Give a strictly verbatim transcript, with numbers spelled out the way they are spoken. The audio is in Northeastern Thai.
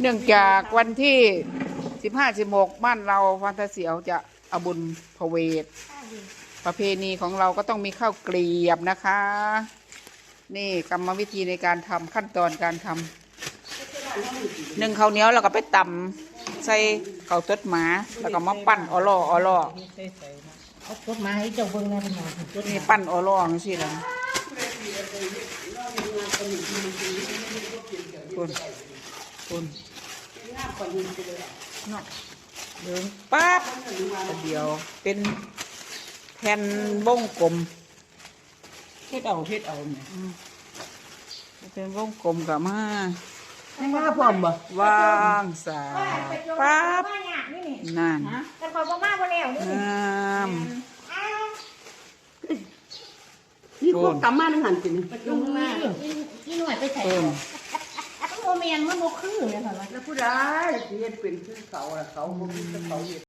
เนื่องจากวันที่สิบห้า สิบหก บ้านเราวันตะเสียวจะเอาบุญพระเวท ประเพณีของเราก็ต้องมีข้าวเกรียบนะคะ นี่กรรมวิธีในการทำ ขั้นตอนการทำ นึ่งข้าวเหนียวแล้วก็ไปตำใส่ข้าวตดหมา แล้วก็มาปั้นออลอออลอ เอากดมาให้เจ้าเบิ่งนะพี่น้องกด นี่ปั้นออลอจังซี่ล่ะคุณคุณเนาะ เบิ่งปั๊บ เดี๋ยวเป็นแผ่นวงกลม เฮ็ดเอาเฮ็ดเอาเนี่ย เป็นวงกลมกับมา ไม่มาพร้อมบ่ วางสาปั๊บ มาหยาบนี่นี่ นั่น แต่คอยบ่มาบ่แล้วนี่ งาม อ้าว นี่พวกกำมานั่งหันกิน ลงมาอีหน่วยไปใส่ เพิ่ม มันโมเมนมันโมคือเลยค่ะ แล้วผู้ใดสิเฮ็ดเป็นคือเขาล่ะเขาบ่มีแต่เขาเฮ็ด